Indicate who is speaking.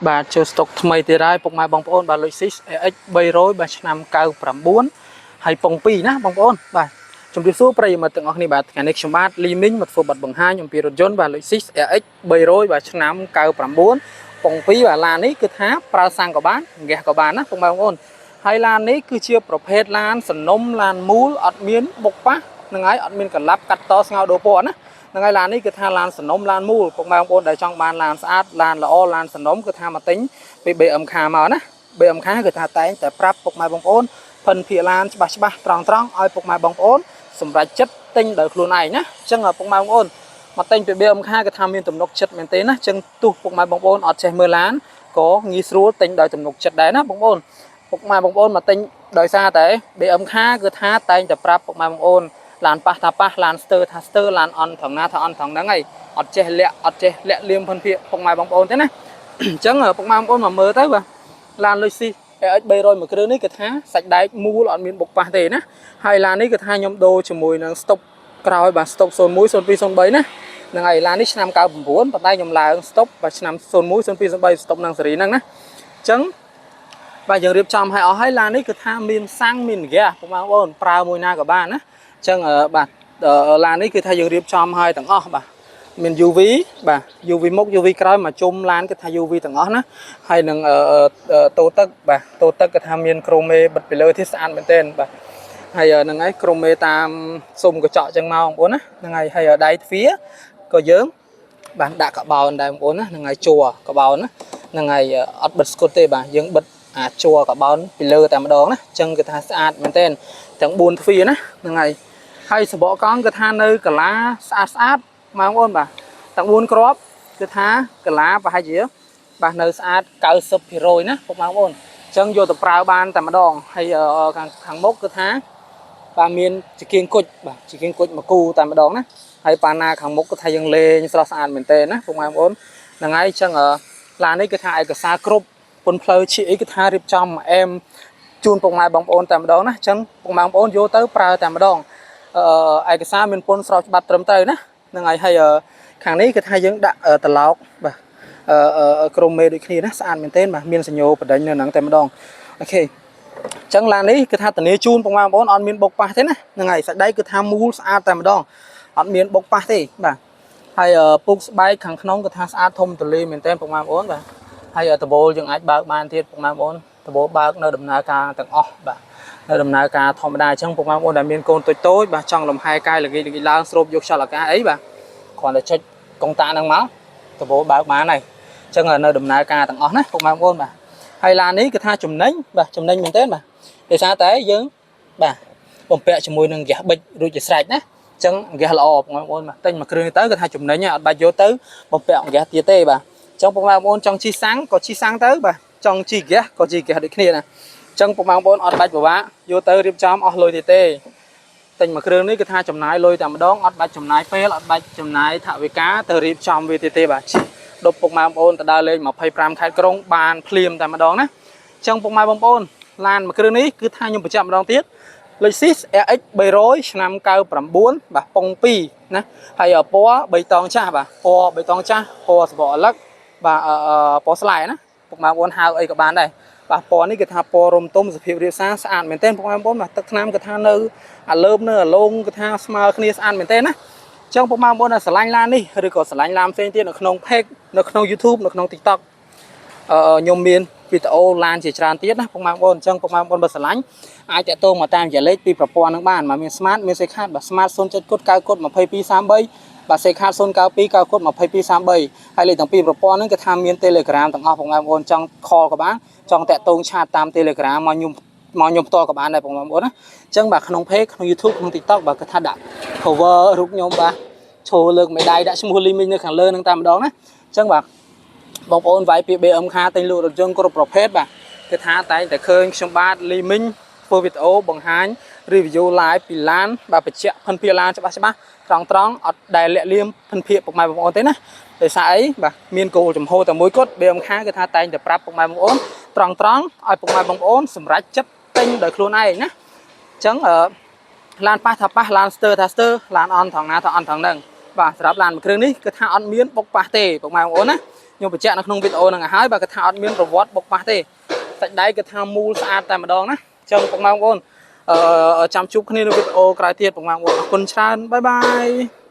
Speaker 1: បាទចូលស្តុកថ្មីទៀតហើយពុកម៉ែបងប្អូនបាទ Lexus AX 300បាទឆ្នាំ99ហើយប៉ុង2ណាបងប្អូនបាទជំរាបសួរប្រិយមិត្តទាំងអស់គ្នាបាទថ្ងៃនេះខ្ញុំបាទលីមីងមកធ្វើបទបង្ហាញអំពីរថយន្តបាទ Lexus AX 300បាទឆ្នាំ99ប៉ុង2បាទឡាននេះគឺថាប្រើសាំងក៏បានហ្គាសក៏បានណាពុកម៉ែបងប្អូនហើយឡាននេះគឺជាប្រភេទឡានសនំឡានមូលអត់មានបុកប៉ះនឹងហើយអត់មានកលាប់កាត់តស្ងោដូរពណ៌ណា ហ្នឹងហើយឡាននេះគឺថាឡានសនំឡានមូលពុកម៉ែបងប្អូនដែលចង់បានឡានស្អាតឡានល្អឡានសនំគឺថាមកទិញពី BM Car មកណា BM Car គឺថាតែងតែប្រាប់ពុកម៉ែបងប្អូនភិនភាគឡានច្បាស់ច្បាស់ត្រង់ត្រង់ឲ្យពុកម៉ែបងប្អូនសម្រេចចិត្តទិញដោយខ្លួនឯងណាអញ្ចឹងពុកម៉ែបងប្អូនមកទិញពី BM Car គឺថាមានទំនុកចិត្តមែនទេណាអញ្ចឹងទោះពុកម៉ែបងប្អូនអត់ចេះមើលឡានក៏ងាយស្រួលទិញដោយទំនុកចិត្តដែរណាបងប្អូនពុកម៉ែបងប្អូនមកទិញដោយសារតែ BM Car គឺថាតែងតែប្រាប់ពុកម៉ែបងប្អូន ឡានប៉ះថាប៉ះឡានស្ទើថាស្ទើឡានអន់ត្រង់ណាថាអន់ត្រង់ហ្នឹងហើយអត់ចេះលាក់អត់ចេះលាក់លៀមភិនភាកពុកម៉ែបងប្អូនទេណា អញ្ចឹងពុកម៉ែបងប្អូនមកមើលទៅបាទឡាន Lexus AX 300មួយគ្រឿងនេះគឺថាសាច់ដែកមូលអត់មានបុកប៉ះទេណាហើយឡាននេះគឺថាខ្ញុំដូរជាមួយនឹង stop ក្រោយបាទ stop 01 02 03ណាហ្នឹងហើយឡាននេះឆ្នាំ99ប៉ុន្តែខ្ញុំឡើង stop បាទឆ្នាំ01 02 03 stop នឹងសេរីហ្នឹងណាអញ្ចឹងបាទយើងរៀបចំឲ្យអស់ហើយឡាននេះគឺថាមានសាំងមានហ្គាសពុកម៉ែបងប្អូនប្រើមួយណាក៏បានណាអញ្ចឹងបាទឡាននេះគឺថាយើងរៀបចំឲ្យទាំងអស់បាទមាន UV បាទ UV មុខ UV ក្រោយមកជុំឡានគឺថា UV ទាំងអស់ណាហើយនឹងតូទឹកបាទតូទឹកគឺថាមានក្រូមេបិទពីលើទៀតស្អាតមែនទែនបាទហើយហ្នឹងហើយក្រូមេតាមសុំកញ្ចក់ចឹងមកបងប្អូនណាហ្នឹងហើយហើយដៃទ្វារក៏យើងបាទដាក់កបោនដែរបងប្អូនណាហ្នឹងហើយជួរកបោនណាហ្នឹងហើយអត់បិទស្គុតទេបាទយើងបិទអាចួរកបោនពីលើតែម្ដងណាអញ្ចឹងគឺថាស្អាតមែនទែនទាំង4ទ្វារណាហ្នឹងហើយហើយសបកកង់គឺថានៅកាឡាស្អាតស្អាតបងប្អូនបាទទាំង4គ្រាប់គឺថាកាឡាប្រហែលជាបាទនៅស្អាត90%ណាពុកម៉ែបងប្អូនអញ្ចឹងយកទៅប្រើបានតែម្ដងហើយខាងខាងមុខគឺថាបាទមានចង្គៀងគុជបាទចង្គៀងគុជមកគូតែម្ដងណាហើយប៉ាណាខាងមុខគឺថាយើងលេងស្រស់ស្អាតមែនទែនណាពុកម៉ែបងប្អូនហ្នឹងហើយអញ្ចឹងឡាននេះគឺថាឯកសារគ្រប់ពុនផ្លូវឈីអីគឺថារៀបចំអែមជូនពុកម៉ែបងប្អូនតែម្ដងណាអញ្ចឹងពុកម៉ែបងប្អូនយកទៅប្រើតែម្ដងអឺឯកសារមានពុនស្របច្បាប់ត្រឹមត្រូវណាហ្នឹងហើយហើយខាងនេះគឺថាយើងដាក់ត្រឡោកបាទអឺក្រុមមេដូចគ្នាណាស្អាតមែនទែនបាទមានសញ្ញោបដិញនៅហ្នឹងតែម្ដង OK អញ្ចឹងឡាននេះគឺថាធានាជូនពុកម៉ែបងប្អូនអត់មានបុកប៉ះទេណាហ្នឹងហើយសាច់ដៃគឺថាមូលស្អាតតែម្ដងអត់មានបុកប៉ះទេបាទហើយពុកស្បែកខាងក្នុងគឺថាស្អាតធំទូលាយមែនទែនពុកម៉ែបងប្អូនបាទហើយដបូលយើងអាចបើកបានទៀតពុកម៉ែបងប្អូនដបូលបើកនៅដំណើរការទាំងអស់បាទនៅដំណើរការធម្មតាអញ្ចឹងពុកម៉ែបងប្អូនដែលមានកូនតូចតូចបាទចង់លំហែកាយល្ងាចល្ងាចឡើងស្រូបយកខ្យល់អាកាសអីបាទគ្រាន់តែចុចកុងតាហ្នឹងមកដបូលបើកបានហើយអញ្ចឹងនៅដំណើរការទាំងអស់ណាពុកម៉ែបងប្អូនបាទហើយឡាននេះគឺថាចំណេញបាទចំណេញមែនទែនបាទដោយសារតែយើងបាទបំពាក់ជាមួយនឹងហ្គាសប៊ិចរួចជាស្រេចណាអញ្ចឹងហ្គាសល្អបងប្អូនបាទទិញមួយគ្រឿងទៅគឺថាចំណេញអត់បាច់យកទៅបំពាក់ហ្គាសទៀតទេបាទអញ្ចឹងបងប្អូនចង់ជិះសាំងក៏ជិះសាំងទៅបាទចង់ជិះហ្គាសក៏ជិះហ្គាសដូចគ្នាណាអញ្ចឹងបងប្អូនអត់បាច់ពិបាកយកទៅរៀបចំអស់លុយទៀតទេទិញមួយគ្រឿងនេះគឺថាចំណាយលុយតែម្ដងអត់បាច់ចំណាយពេលអត់បាច់ចំណាយថវិកាទៅរៀបចំវាទៀតទេបាទជិះដប់ពុកម៉ែបងប្អូនទៅដើរលេង25ខេត្តក្រុងបានភ្លាមតែម្ដងណាអញ្ចឹងពុកម៉ែបងប្អូនឡានមួយគ្រឿងនេះគឺថាខ្ញុំបញ្ជាក់ម្ដងទៀត Lexus RX 300ឆ្នាំ99បាទប៉ុង2ណាហើយពណ៌បៃតងចាស់បាទពណ៌បៃតងចាស់ពណ៌សបកអលឹកបាទពណ៌ស្លែណាពុកម៉ែបងប្អូនហៅអីក៏បានដែរបាទពណ៌នេះគឺថាពណ៌រំទុំសភាពរៀបសារស្អាតមែនទែនពុកម៉ែបងប្អូនបាទទឹកថ្នាំគឺថានៅអាលើបនៅអាលងគឺថាស្មើគ្នាស្អាតមែនទែនណាចឹងពុកម៉ែបងប្អូនដែលស្រឡាញ់ឡាននេះឬក៏ស្រឡាញ់ឡានផ្សេងទៀតនៅក្នុង page នៅក្នុង YouTube នៅក្នុង TikTok អឺខ្ញុំមានវីដេអូឡានជាច្រើនទៀតណាពុកម៉ែបងប្អូនអញ្ចឹងពុកម៉ែបងប្អូនបើស្រឡាញ់អាចតាក់ទងមកតាមរយៈលេខពីប្រព័ន្ធហ្នឹងបានមកមាន Smart មាន Cellcard បាទ Smart 07គុត9គុត2233បាទ Cellcard 092 9គុត2233ហើយលេខទាំងពីរប្រព័ន្ធហ្នឹងគឺថាមាន Telegram ទាំងអស់ពុកម៉ែបងប្អូនចង់ call ក៏បានចង់តាក់ទង chat តាម Telegram មកខ្ញុំផ្ទាល់ក៏បានដែរពុកម៉ែបងប្អូនណាអញ្ចឹងបាទក្នុង page ក្នុង YouTube ក្នុង TikTok បាទគឺថាដាក់ cover រូបខ្ញុំបាទឈរលើកមេដៃដាក់ឈ្មោះលីមីងនៅខាងលើហ្នឹងតែម្ដងណាអញ្ចឹងបាទបងប្អូនវាយពាក្យ BM Car ទិញលក់រថយន្តគ្រប់ប្រភេទបាទគឺថាតែងតែឃើញខ្ញុំបាទលីមីងធ្វើវីដេអូបង្ហាញ review live ពីឡានបាទបញ្ជាក់ភិនភាគឡានច្បាស់ច្បាស់ត្រង់ត្រង់អត់ដែលលាក់លៀមភិនភាគពុកម៉ែបងប្អូនទេណាដោយសារអីបាទមានគោលចំហតែមួយគត់ BM Car គឺថាតែងតែប្រាប់ពុកម៉ែបងប្អូនត្រង់ត្រង់ឲ្យពុកម៉ែបងប្អូនសម្រេចចិត្តទិញដោយខ្លួនឯងណាអញ្ចឹងអឺឡានប៉ះថាប៉ះឡានស្ទើថាស្ទើឡានអន់ថងណាថាអន់ថងហ្នឹងបាទសម្រាប់ឡានមួយគ្រឿងនេះគឺថាអត់មានបុកប៉ះទេពុកម៉ែបងប្អូនណា។ ខ្ញុំបញ្ជាក់នៅក្នុងវីដេអូហ្នឹងឲ្យហើយបាទគឺថាអត់មានប្រវត្តិបុកប៉ះទេសាច់ដៃគឺថាមូលស្អាតតែម្ដងណាអញ្ចឹងពុកម៉ែបងប្អូនអឺចាំជួបគ្នានៅវីដេអូក្រោយទៀតពុកម៉ែបងប្អូនអរគុណច្រើន bye bye.